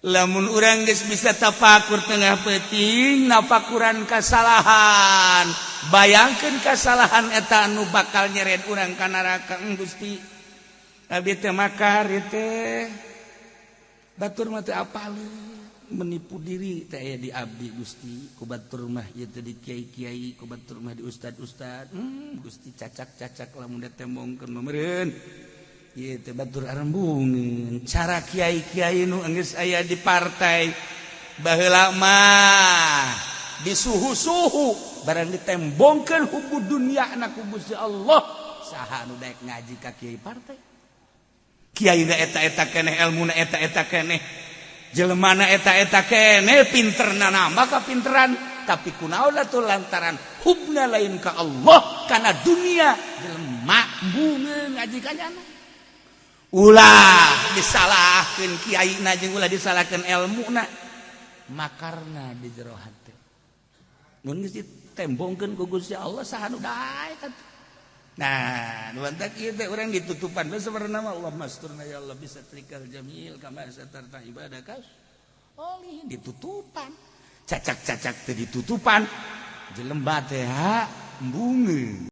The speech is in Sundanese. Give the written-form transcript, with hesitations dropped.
Lamun urang geus bisa tafakur tengah peuting, nafakuran kasalahan, bayangkeun kasalahan eta anu bakal nyeret urang ka neraka. Gusti, abi teh makar teh, batur mah teu apaleun, menipu diri teh aya di abdi, Gusti. Ku batur mah ieu teh di kiai-kiai, ku batur mah di ustad-ustad. Gusti, cacak-cacak lamun ditembongkeun mah meureun ieu teh batur arembungeun. Cara kiai-kiai nu geus aya di partai baheula mah di suhu-suhu, barang ditembongkeun hubbud dunya na ku Gusti Allah, saha nu daek ngaji ka kiai partai? Kiai na eta-eta keneh, ilmuna eta-eta keneh, jelemana eta-eta keneh, pinterna nambah kapinteran, tapi kunaon atuh? Lantaran hubna lain ka Allah, kana dunia, jelema embungeun ngaji ka nyana. Ulah disalahkeun kiai na jeung ulah disalahkeun ilmuna, makarna di jero hate. Mun geus ditembongkeun ku Gusti Allah, saha nu daek atuh? Nah, nu mantak ieu teh urang ditutupan bae sebenarna mah. Allah masturna ya Allah bisatrikal jamil kama satarta ibadaka. Olih ditutupan. Cacak-cacak teh ditutupan. Jelema teh embungeun.